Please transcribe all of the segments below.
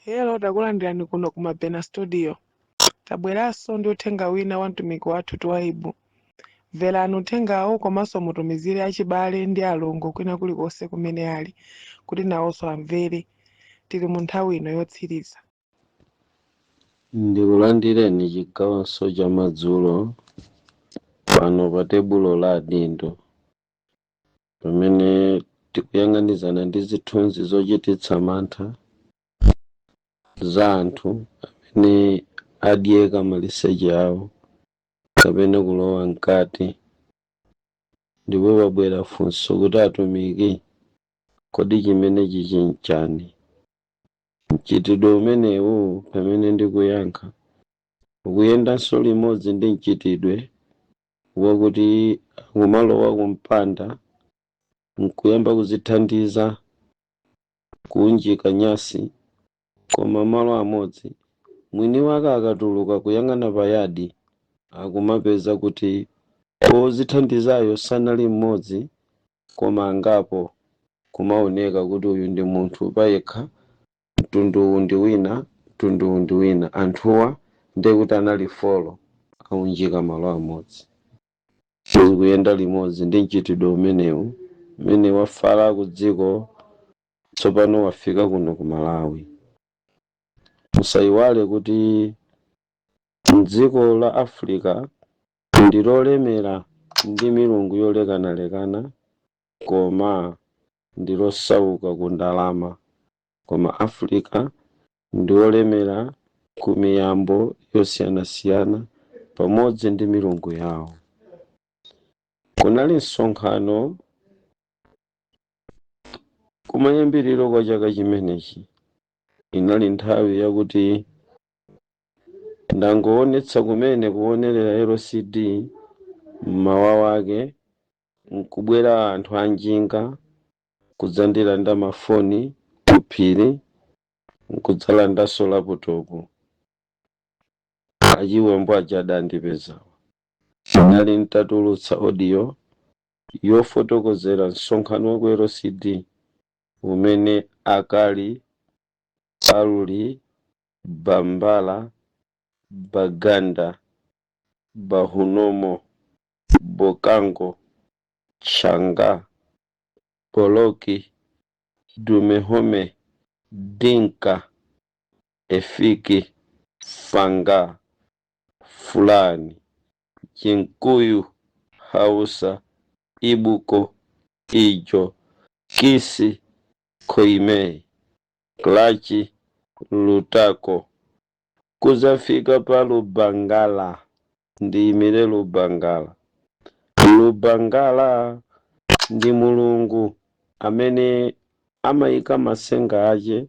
Hello, takulandirani kuno ku Mabena Studio. Tabweranso ndi uthenga wina wa mtumiki wathu Twaibu. Mverani uthengawo komanso mutumizire achibale ndi alongo kwina kulikonse kumene ali kuti nawonso amvere. Tili mu nthawi ino yotsiriza. Ndikulandireni chigawonso cha madzulo pano pa tebulo la adindo, pamene tikuyang'anizana ndi zithunzi zochititsa mantha za anthu amene adyeka maliseche awo kapena kulowa mkati. Ndipo pabwera funso kuti, "Atumiki, kodi chimenechi chinchani?" Mchitidwe umenewu, pamene ndikuyankha, ukuyendanso limodzi ndi mchitidwe wakuti akumalowa kumpanda nkuyamba kuzithandiza kuunjika nyasi, koma malo amodzi. Mwini wake akatuluka kuyang'ana payadi, akumapeza kuti ozithandizayo sanali mmodzi koma angapo. Kumaoneka kuti uyu ndi munthu payekha, mtundu uwu ndi wina, mtundu uwu ndi wina. Anthuwa ndiye kuti anali four, aunjika malo amodzi. Zikuyenda limodzi ndi mchitidwe umenewu umene wafala ku dziko, tsopano wafika kuno ku Malawi. Musayiwale kuti mdziko la Africa ndi lolemera ndi milungu yolekanalekana, koma ndi losauka ku ndalama. Koma Africa ndi olemera ku miyambo yosiyanasiyana pamodzi ndi milungu yawo. Kunali msonkhano kumayambiriro kwa chaka chimenechi. Inali nthawi yakuti ndangoonetsa kumene kuonerera LCD, mmawa wake nkubwera anthu anjinga kudzandilanda mafoni kuphiri, nkudzalandanso laptop. Achiwembu aja adandipezawa. Inali ntatulutsa audio yofotokozera msonkhano wa ku LCD umene akali Aluli Bambala, Baganda, Bahunomo, Bokango, Changa, Boloki, Dumehome, Dinka, Efiki, Fanga, Fulani, Chinkuyu, Hausa, Ibuko, Ijo, Kisi, Koimei, Klachi, Lutako, kuzafika pa Lubangala. Ndiyimire Lubangala. Lubangala ndi mulungu amene amayika masenga ache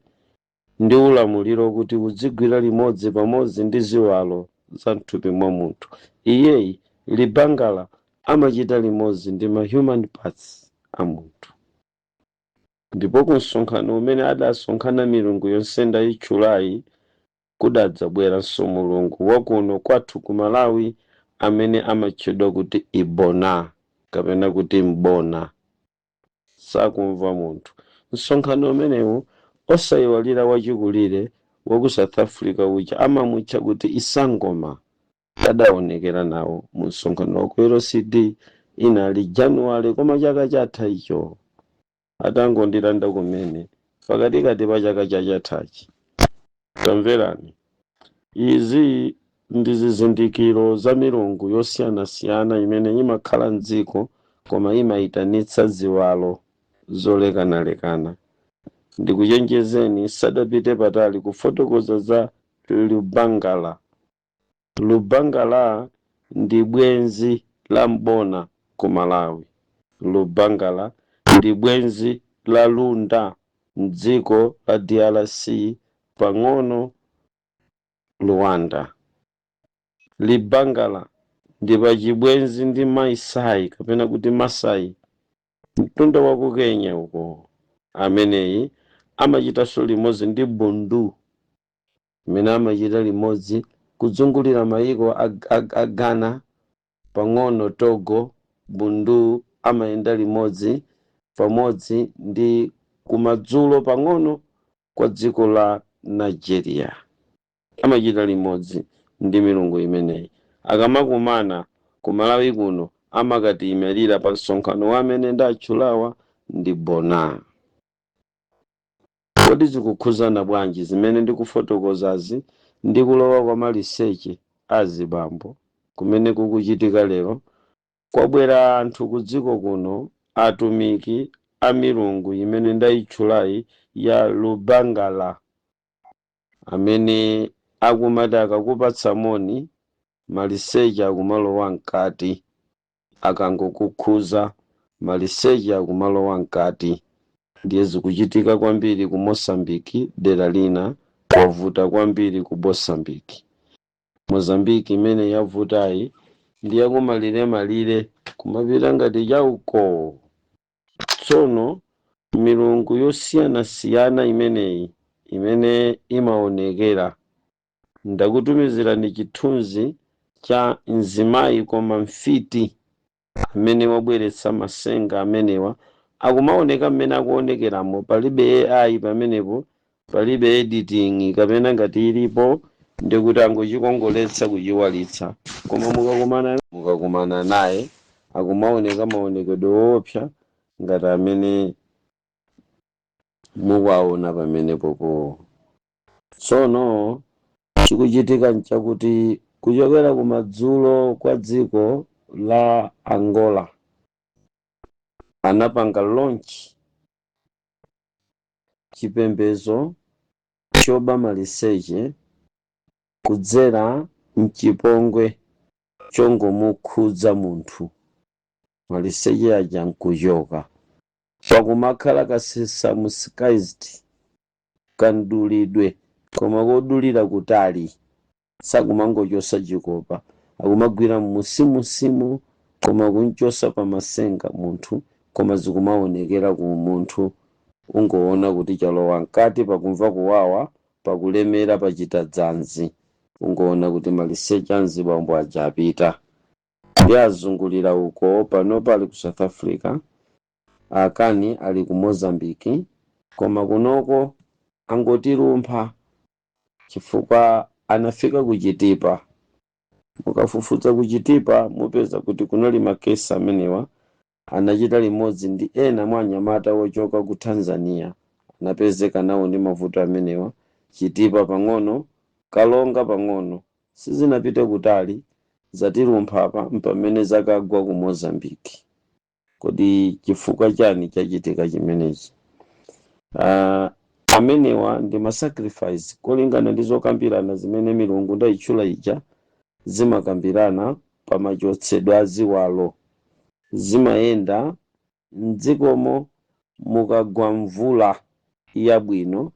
ndi ulamuliro kuti udzigwira limodzi pamodzi ndi ziwalo za mthupi mwa munthu. Iyeyi Libangala amachita limodzi ndi ma human parts a munthu. Ndipo ku msonkhano umene adasonkhana milungu yonse ndayitchulayi, kudadzabweranso mulungu wakuno kwathu ku Malawi amene amatchedwa kuti Ibona kapena kuti Mbona sakumva munthu. Msonkhano umenewu, osayiwalira wachikulire waku South Africa uja amamutcha kuti Isangoma, adaonekera nawo mu msonkhano wa ku LCD. Inali Januwale, koma chaka chatha icho, atangondilanda kumene pakatikati pa chaka chachathachi. Tamverani, izi ndi zizindikiro za milungu yosiyanasiyana imene imakhala mdziko koma imayitanitsa ziwalo zolekanalekana. Ndikuchenjezeni, sadapite patali kufotokoza za Lubangala. Lubangala ndi bwenzi la Mbona ku Malawi. Lubangala ndi bwenzi la Lunda mdziko la DRC, pang'ono Rwanda. Libangala ndi pachibwenzi ndi Maisai kapena kuti Masai, mtunda wa ku Kenya uko. Ameneyi amachitanso limodzi ndi Bundu, imene amachita limodzi kudzungulira mayiko a Ghana, pang'ono Togo. Bundu amayenda limodzi pamodzi ndi kumadzulo pang'ono kwa dziko la Nigeria. Amachita limodzi ndi milungu imeneyi. Akamakumana ku Malawi kuno, amakatiyimirira pa msonkhano wa amene ndatchulawa ndi Bona. Kodi zikukhuzana bwanji zimene ndikufotokozazi ndi kulowa kwa maliseche azibambo kumene kukuchitika lero? Kwabwera anthu ku dziko kuno, atumiki a milungu imene ndayitchulayi ya Lubangala, amene akumati akakupatsa moni, maliseche akumalowa mkati. Akangokukhuza, maliseche akumalowa mkati. Ndiye zikuchitika kwambiri ku Mosambiki. Dera lina kwavuta kwambiri ku Mosambiki. Mozambiki imene yavutayi ndi yakumalire-malire, kumapita ngati chauko. Tsono milungu yosiyanasiyana imeneyi imene imaonekera, ndakutumizirani chithunzi cha mzimayi koma mfiti amene wabweretsa masenga amenewa. Akumaoneka mmene akuonekeramo. Palibe AI pamenepo, palibe editing, kapena ngati ilipo ndikuti angochikongoletsa, kuchiwalitsa. Koma mukakumana naye, akumaoneka maonekedwe woopsa ngati amene mukuwaona pamenepopo. Tsono chikuchitika nchakuti kuchokera kumadzulo kwa dziko la Angola anapanga launch chipembedzo choba maliseche kudzera mchipongwe chongomukhudza munthu, maliseche aja nkuchoka. Pakumakhala ka circumcised, kandulidwe, koma kodulira kutali. Sakumangochosa chikopa, akumagwira musimusimu koma kunchosa pamasenga munthu, koma zikumaonekera ku munthu ungoona kuti chalowa mkati, pakumva kuwawa, pakulemera, pachita dzanzi, ungoona kuti maliseche anzibambo aja apita. Ndi azungulira uko. Panopa ali ku South Africa, akani ali ku Mozambiki, koma kunoko angotilumpha chifukwa anafika kuchitipa. Mukafufuza kuchitipa, mupeza kuti kunali makesi amenewa. Anachita limodzi ndi ena mwa anyamata wochoka ku Tanzania, anapezeka nawo ndi mavuto amenewa. Chitipa pang'ono, Kalonga pang'ono, sizinapite kutali, zatilumpha apa mpamene zakagwa ku Mozambiki. Kodi chifukwa chani chachitika chimenechi? Amenewa ndi ma sacrifice kolingana ndi zokambirana zimene milungu ndayitchula ija zimakambirana pamachotsedwe aziwalo. Zimayenda mdzikomo mukagwa mvula yabwino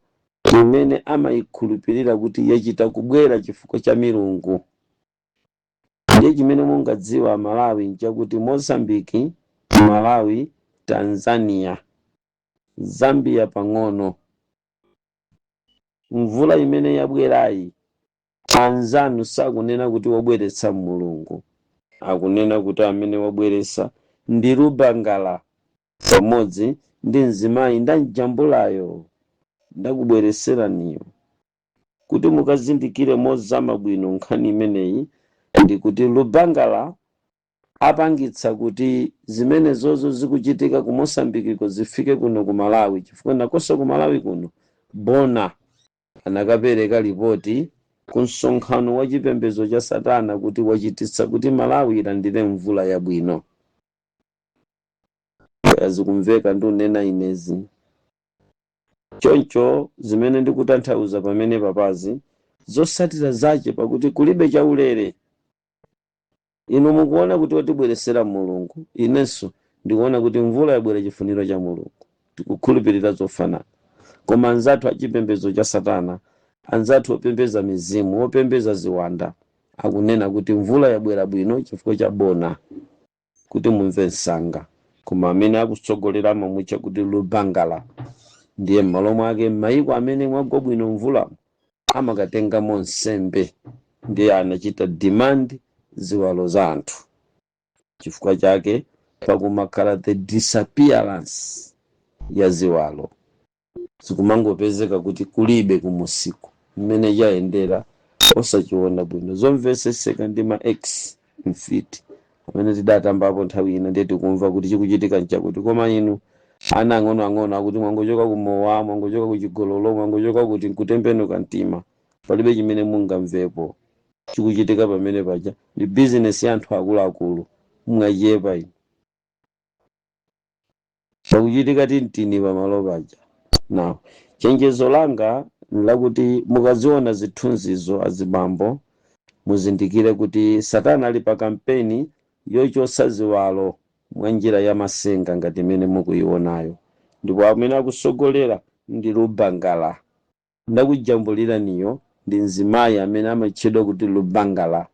imene amayikhulupirira kuti yachita kubwera chifukwa cha milungu. Ndiye chimene mungadziwa Malawi nchakuti Mozambiki, Malawi, Tanzania, Zambia pang'ono, mvula imene yabwerayi, anzanu sakunena kuti wabweretsa Mulungu, akunena kuti amene wabweretsa ndi Lubangala pamodzi ndi mzimayi ndamjambulayo ndakubweretseraniyo. Kuti mukazindikire mozama bwino nkhani imeneyi, ndikuti Lubangala apangitsa kuti zimene zozo zikuchitika ku Mosambikiko zifike kuno ku Malawi, chifukwa nakonso ku Malawi kuno Bona anakapereka ripoti ku msonkhano wa chipembedzo cha satana kuti wachititsa kuti Malawi ilandire mvula yabwino. Zikumveka ndiunena inezi? Choncho zimene ndikutanthauza pamene papazi, zotsatira zache, pakuti kulibe chaulere. Inu mukuona kuti watibweresera Mulungu, inenso ndikuona kuti mvula yabwera chifuniro cha Mulungu, tikukhulupirira zofanana. Koma anzathu achipembedzo cha satana, anzathu opembeza mizimu, opembeza ziwanda, akunena kuti mvula yabwera bwino chifukwa cha Bona. Kuti mumve msanga, koma amene akutsogolera amamutcha kuti Lubangala. Ndiye m'malo mwake, m'mayiko amene mwagwa bwino mvula, amakatengamo nsembe. Ndiye anachita demand ziwalo za anthu. Chifukwa chake pakumakhala the disappearance ya ziwalo. Zikumangopezeka kuti kulibe kumusiku mmene chayendera, osachiona bwino, zomveseseka ndi ma ex mfiti amene tidatambapo nthawi ina. Ndiye tikumva kuti chikuchitika nchakuti. Koma inu ana ang'onoang'ono akuti mwangochoka kumowa, mwangochoka kuchigololo, mwangochoka kuti nkutembenuka mtima, palibe chimene mungamvepo. Chikuchitika pamene paja ndi bizinesi ya anthu akuluakulu. Mwachepa inu, pakuchitika tintini pamalo paja. Now, chenjezo langa lakuti mukaziona zithunzizo, azibambo, muzindikire kuti Satana ali pa kampeni yochosa ziwalo mwa njira ya masenga ngati imene mukuyionayo, ndipo amene akusogolera ndi Lubangala. Ndakujambuliraniyo ndi mzimayi amene amatchedwa kuti Lubangala,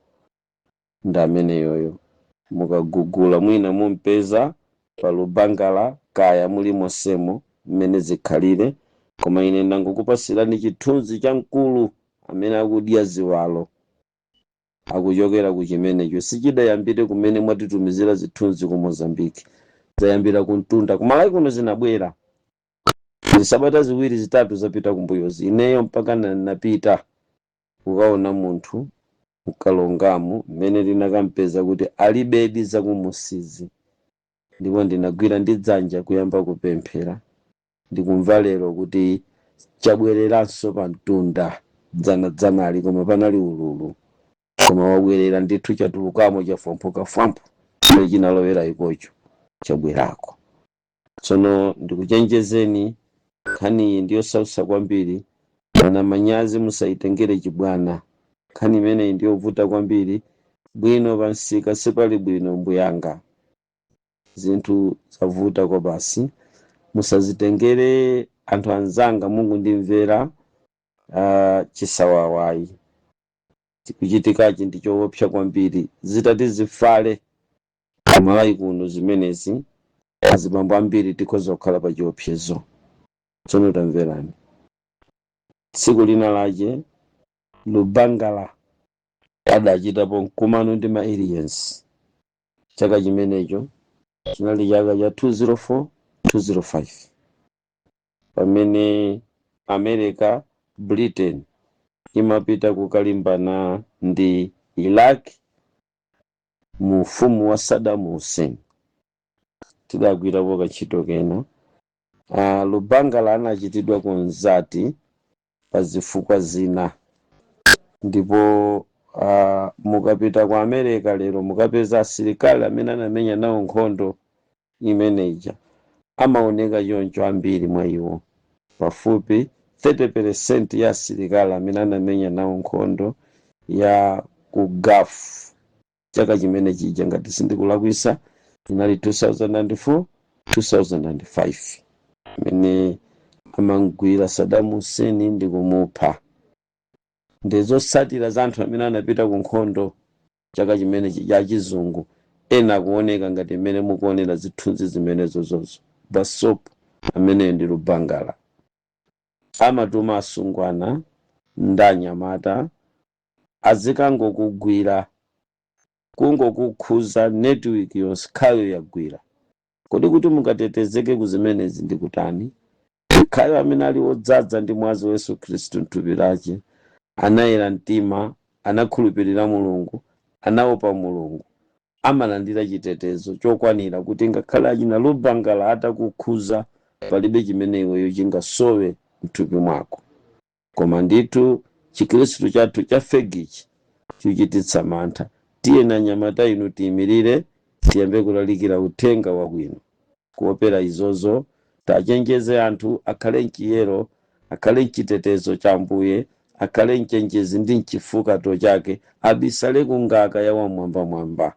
ndi ameneyoyo. Mukagugula mwina mumpeza pa Lubangala, kaya muli mosemo mmene zikhalire, koma ine ndangokupasirani chithunzi cha mkulu amene akudya ziwalo akuchokera ku chimenecho. Sichidayambire kumene mwatitumizira zithunzi ku Mozambiki, zayambira ku mtunda kumalawi kuno. Zinabwera zisabata 2 3 zapita kumbuyozi. Ineyo mpaka napita kukaona munthu mkalongamu mmene ndinakampeza kuti alibedi zakumusizi, ndipo ndinagwira ndi dzanja kuyamba kupemphera. Ndikumva lero kuti chabwereranso pa mtunda dzanadzanali, koma panali ululu, koma wabwerera ndithu, chatulukamo, chafumphuka fwampu chimene chinalowera ikocho chabwerako. Tsono ndikuchenjezeni, nkhaniyi ndiyosausa kwambiri. Mana manyazi, musayitengere chibwana. Nkhani imeneyi ndiyovuta kwambiri. Bwino pansika sipali bwino, mbuyanga, zinthu zavuta kwa basi. Musazitengere anthu anzanga, mungundimvera chisawawayi. Chikuchitikachi ndi choopsa kwambiri. Zitati zifale kumalawi kuno zimenezi, azibambo ambiri tikhoza kukhala pa chiopsezo. Tsono tamverani, tsiku lina lache Lubangala adachitapo mkumano ndi ma aliens. Chaka chimenecho chinali chaka cha 204 205, pamene America, Britain imapita kukalimbana ndi Iraq mu ufumu wa Saddam Hussein. Tidagwirapo kantchito kena. Lubangala anachitidwa konzati pa zifukwa zina, ndipo mukapita ku America lero mukapeza asilikali amene anamenya nawo nkhondo imeneja amaoneka choncho. Ambiri mwa iwo, pafupi 30% ya asilikali amene anamenya nawo nkhondo ya ku Gulf chaka chimene chija, ngati sindikulakwisa inali 2004 2005, imene amangwira Saddam Hussein ndi kumupha, ndi zotsatira za anthu amene anapita ku nkhondo chaka chimene chija chizungu, ena akuoneka ngati mmene mukuonera zithunzi zimenezo zozo. Basop ameneyo ndi Lubangala, amatuma asungwana ndi anyamata azikangokugwira, kungokukhuza, network yonse khayo yagwira. Kodi kuti mukatetezeke ku zimenezi ndi kutani? Khayo amene ali wodzaza ndi mwazi wa Yesu Khristu mthupi lace, anayera mtima, anakhulupirira Mulungu, anaopa Mulungu, amalandira chitetezo chokwanira kuti ngakhale achina Lubangala atakukhuza, palibe chimene iweyo chingasowe mthupi mwako. Koma ndithu Chikhristu chathu cha fake ichi chikuchititsa mantha. Tiyeni anyamata inu, tiyimirire, tiyambe kulalikira uthenga wabwino kuopera izozo. Tachenjeze anthu akhale mchiyero, akhale mchitetezo cha Ambuye, akhale mchenjezi ndi mchifukato chake, abisale ku ngaka ya Wamwambamwamba.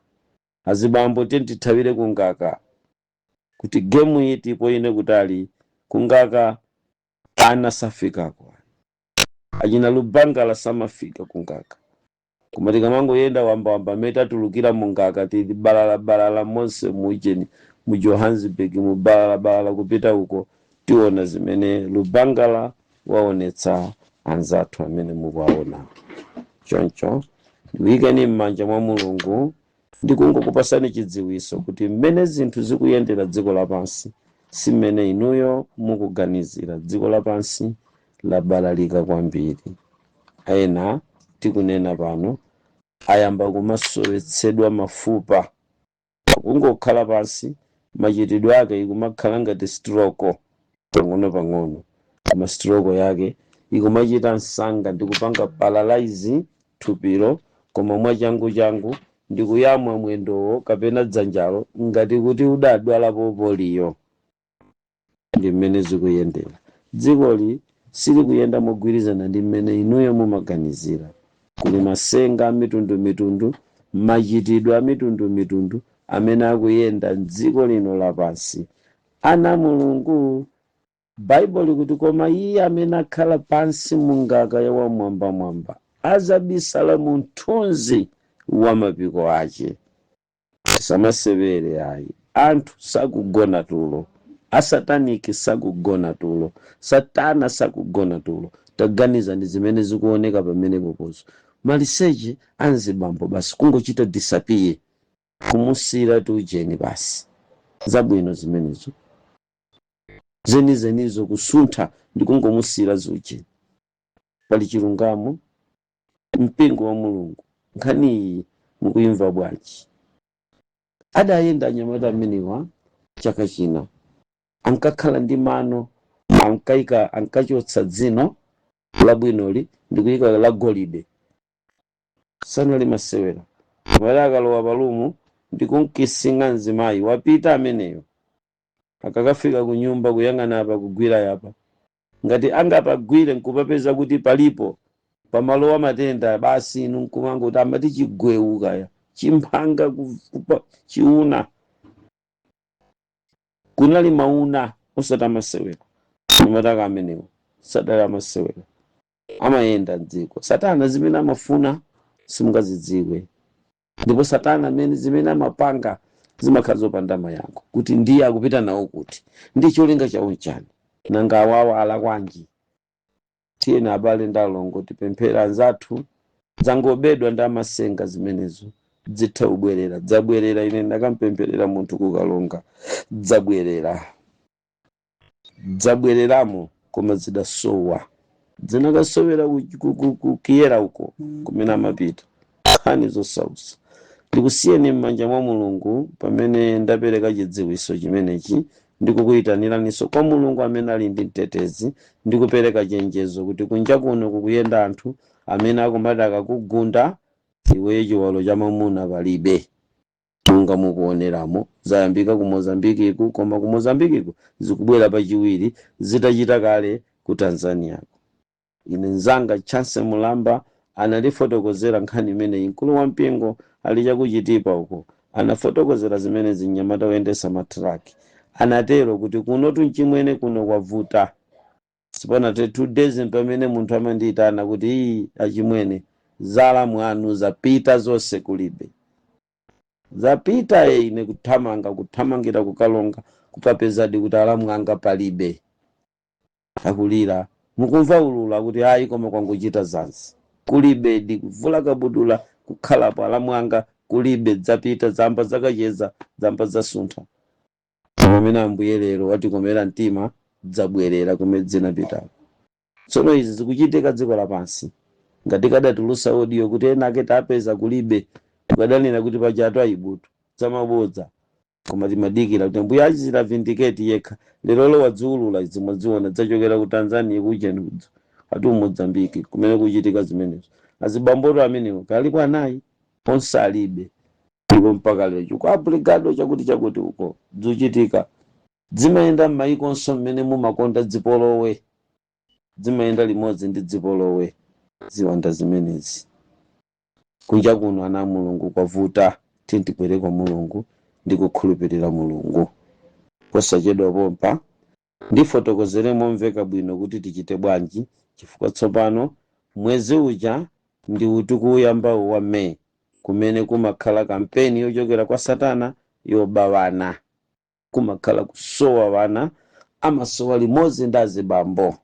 Azibambo, tithawire ku ngaka kuti game iyi tipoine kutali. Kungaka ana safikako, achina Lubangala samafika kungaka. Koma tikamangoyenda wambawamba, amene tatulukira mungaka, tili balalabalala monse mucheni mu Johannesburg, mu balalabalala kupita uko, tiona zimene Lubangala waonetsa anzathu amene mukuwaona. Choncho ndikuyikeni m'manja mwa Mulungu, ndikungokupasani chidziwiso kuti mmene zinthu zikuyendera dziko lapansi. Si mmene inuyo mukuganizira. Dziko lapansi labalalika kwambiri. Ena tikunena pano ayamba kumasowetsedwa mafupa, kungokhala pansi, machitidwe ake ikumakhala ngati stroke pang'ono pang'ono, koma stroke yake ikumachita msanga ndi kupanga paralyze thupilo, koma mwachangu changu ndi kuyamwa mwendowo kapena dzanjalo ngati kuti udadwalapo poliyo. Ndi mmene zikuyendera. Dzikoli silikuyenda mogwirizana ndi mmene inuyo mumaganizira. Kuli masenga amitundumitundu, machitidwe amitundumitundu amene akuyenda mdziko lino lapansi. Ana Mulungu, Baibulo likuti, "Koma iye amene akhala pansi mu ngaka ya Wamwambamwamba azabisala mu mthunzi wa mapiko ache." Tisamasewere ayi. Anthu sakugona tulo, asataniki sakugona tulo, Satana sakugona tulo. Taganiza ndi zimene zikuoneka pamene popozo, maliseche anzibambo basi kungochita disappear, kumusira tiujeni basi. Zabwino zimenezo zenizenizo, kusuntha ndi kungomusira ziujeni. Pali chilungamo? Mpingo wa Mulungu, nkhani iyi mukuyimva bwanji? Adayenda anyamata amenewa chaka china, ankakhala ndi mano, ankayika, ankachotsa dzino labwinoli ndikuyika la golide. Sanali masewera. Pamene akalowa pa room ndikunkisinga mzimayi, wapita ameneyo. Akakafika ku nyumba, kuyang'ana apa, kugwira yapa, ngati angapagwire nkupapeza kuti palipo pamalowa matenda basi. Inu nkumangoti amati chigwewu kaya chimphanga, chiuna, kunali mauna osati amasewera. Anyamata amenewo sadali amasewera, amayenda mdziko. Satana zimene amafuna simungazidziwe, ndipo Satana amene zimene amapanga zimakhala zopanda mayankho, kuti ndiye akupita nawo kuti, ndi cholinga chawo nchani, nanga awawa alakwanji? Tiyeni abale ndi alongo, tipemphere anzathu. Zangobedwa ndi amasenga zimenezo, zitha kubwerera, dzabwerera. Ine ndakampempherera munthu kukalonga, dzabwerera, dzabwereramo, koma zidasowa, zinakasowera kukiyera uko kumene amapita. Nkhani zosausa. Ndikusiyeni m'manja mwa Mulungu pamene ndapereka chidziwiso chimenechi, ndikukuyitaniraninso kwa Mulungu amene ali ndi mtetezi, ndikupereka chenjezo kuti kunja kuno kukuyenda anthu amene akumati akakugunda iweyo chiwalo cha mamuna palibe, monga mukuoneramo zayambika ku Mozambikiku. Koma ku Mozambikiku zikubwera pachiwiri, zitachita kale ku Tanzaniako. Ine mzanga Chance Mulamba analifotokozera nkhani imeneyi. Mkulu wa mpingo ali chakuchitipa uko anafotokozera zimene zinyamata oyendesa matraki anatero kuti kuno tunchimwene, kuno kwavuta. Sipanathe 2 days pamene munthu amandiyitana kuti, "Iyi achimwene, zala mwanu zapita zonse, kulibe, zapita." E, ine kuthamanga, kuthamangira kukalonga, kukapezadi kuti alamu anga palibe, akulira, mukumva ulula kuti ayi, koma kwangochita zanzi, kulibe. Di kuvula kabudula, kukhalapo, alamu anga kulibe, dzapita, zamba zakacheza, zamba zasuntha. Pamene Ambuye lero watikomera mtima, dzabwerera kumene zinapitako. Tsono izi zikuchitika dziko lapansi. Ngati kadatulusa audio kuti ena ake tapeza kulibe, tukadanena kuti pajatu ayibutu zamabodza. Koma timadikira kuti Ambuye achita vindicate yekha. Lero lo wadziulula izi, mwaziona, dzachokera ku Tanzania kuchenudzo ati Mozambiki kumene kuchitika zimenezo. Azibamboto amenewo kalipo anayi, onse alibe, ndipo mpaka lero ku Abrigado chakuti chakuti uko zikuchitika. Zimayenda m'mayikonso mmene mumakonda dzipolowe, zimayenda limodzi ndi dzipolowe ziwanda zimenezi. Kunja kuno, ana a Mulungu, kwavuta. Tibwere kwa Mulungu ndi kukhulupirira Mulungu. Posachedwa pompa ndifotokozere momveka bwino kuti tichite bwanji, chifukwa tsopano mwezi uja ndi utikuyambawu wa Meyi, kumene kumakhala kampeni yochokera kwa Satana yoba wana. Kumakhala kusowa wana, amasowa limodzi ndi azibambo.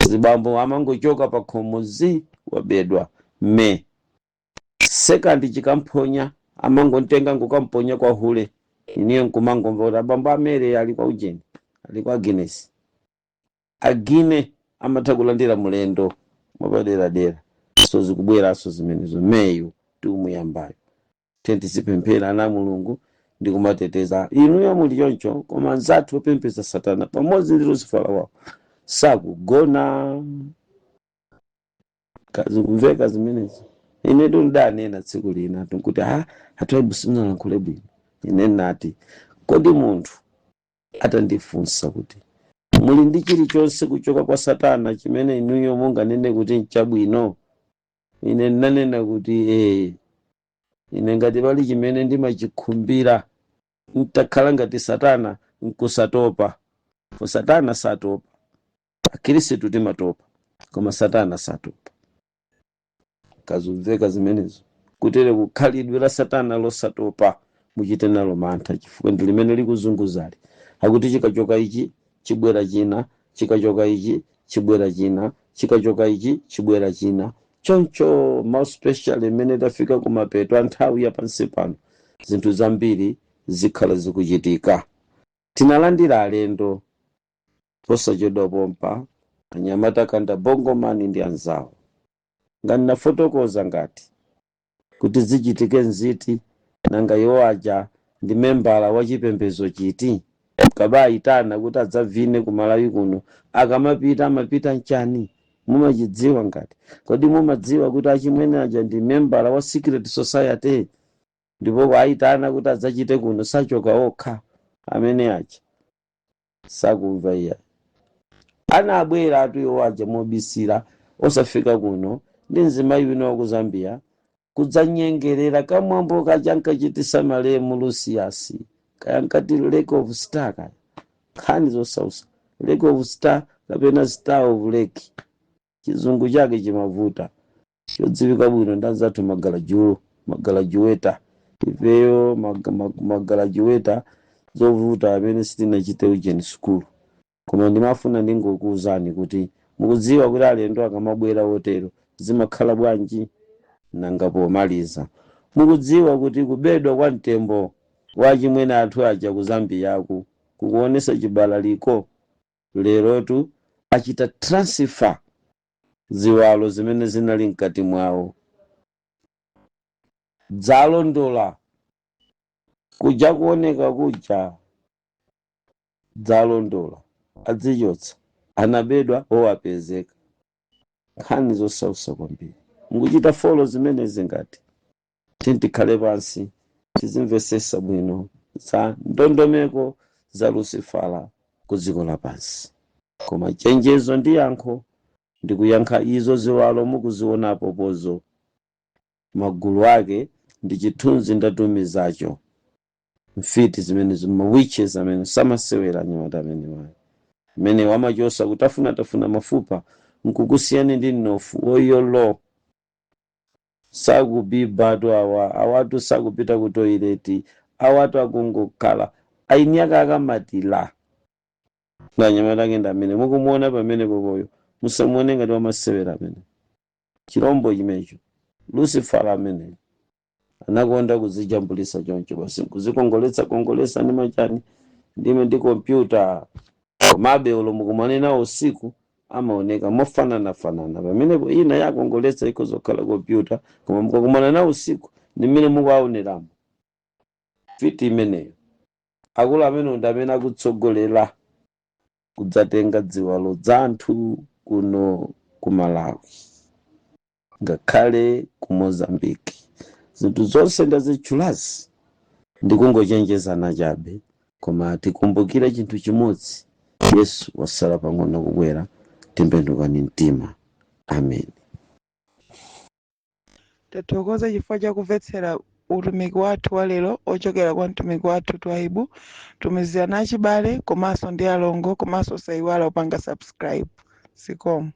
Zibambo amangochoka pa khomo, zi wabedwa. May 2nd chikamphonya, amangontenga ngukamponya kwa hule. Iniyo nkumangomva kuti abambo amere ali kwa ujeni, ali kwa Guinness. Agine amatha kulandira mulendo mwapaderadera. So zikubweranso zimenezo. Meyu tikumuyambayo, tizipemphera ana Mulungu ndi kumateteza. Inuyo muli choncho, koma anzathu opembedza satana pamodzi ndi Lucifera wawo sakugona. Kazikumveka zimenezo? Ine ndidanena tsiku lina nkuti, "Ha, atwaibu, simunalankhule bwino." Ine nati, "Kodi munthu atandifunsa kuti muli ndi chilichonse kuchoka kwa satana chimene inuyo munganene kuti nchabwino?" Ine ndinanena kuti, "Eh, ine ngati pali chimene ndimachikhumbira ntakhala ngati satana, nkusatopa." For satana satopa. Akhristu timatopa, koma satana satopa. Kazumveka zimenezo? Kutere kukhalidwe la satana losatopa, muchite nalo mantha, chifukwa ndi limene likuzunguzali. Akuti chikachoka ichi chibwera china, chikachoka ichi chibwera china, chikachoka ichi chibwera china. Choncho more special imene tafika kumapeto a nthawi ya pansi pano, zinthu zambiri zikhala zikuchitika. Tinalandira alendo posachedwa pompa, anyamata kanda Bongomani ndi anzawo. Ngati nafotokoza ngati kuti zichitike nziti? Nanga iwo aja ndi membala wa chipembedzo chiti? Kabayitana kuti adzavine ku Malawi kuno, akamapita amapita nchani? Mumachidziwa ngati? Kodi mumadziwa kuti achimwene aja ndi membala wa secret society, ndipo kuayitana kuti adzachite kuno sachoka okha? Amene aja sakumva iya. Anabwera atu iwo aja mobisira, osafika kuno, ndi mzimayi wina wa ku Zambia, kudzanyengerera kamwambo kaja ankachitisa malemu Lucius, kaya nkati Lake of Star, kaya nkhani zosausa, Lake of Star kapena Star of Lake, chizungu chake chimavuta. Chodziwika bwino ndi anzathu magalajuweta. Ifeyo magalajuweta zovuta, amene sitinachite ujeni school. Koma ndimafuna ndingokuwuzani kuti mukudziwa kuti alendo akamabwera otero zimakhala bwanji? Nanga pomaliza, mukudziwa kuti kubedwa kwa mtembo wa chimwene athu aja ku Zambiyaku kukuonesa chibalaliko? Lerotu achita transfer ziwalo zimene zinali mkati mwawo. Dzalondola kuja kuoneka kuja, dzalondola, adzichotsa. Anabedwa, owapezeka. Nkhani zosausa kwambiri. Mukuchita follow zimenezi ngati? Tikhale pansi tizimvesesa bwino za ndondomeko za Lucifera ku dziko lapansi. Koma chenjezo ndi yankho, ndikuyankha izo ziwalo mukuzionapo pozo, magulu ake ndi chithunzi ndatumizacho. Mfiti zimene zima witches amene samasewera, anyamata amene wayo mmene wamachosa kutafunatafuna mafupa nkukusiyani ndi mnofu oyolo. Sakubibatu awa, awatu sakupita ku toilet, awatu akungokhala aini ake akamatila. Nganyamata ake ndi amene mukumuona pamene popoyo. Musamuone ngati wamasewera amene, chirombo chimecho, Lucifer amene anakonda kuzijambulisa choncho basi, kuzikongoletsa kongolesa ndi machani ndime ndi kompyuta. Komabe ulo mukumane nawo usiku amaoneka mofananafanana. Pamenepo ina yakongoletsa ikozokhala kompyuta, koma mukakumana nawo usiku ndi mmene mukuaoneramo. Fiti imeneyo, akulu amene ndi amene akutsogolera kudzatenga ziwalo za anthu kuno ku Malawi, ngakhale ku Mozambiki. Zinthu zonse ndazitchulazi ndikungochenjezana chabe, koma tikumbukire chinthu chimodzi: Yesu wasala pang'ono kubwera. Tembenukani mtima. Amen. Tathokoza chifukwa chakumvetsera utumiki wathu wa lero ochokera kwa mtumiki wathu Twaibu. Tumizirana achibale komanso ndi alongo, komanso sayiwala kupanga subscribe. Zikomo.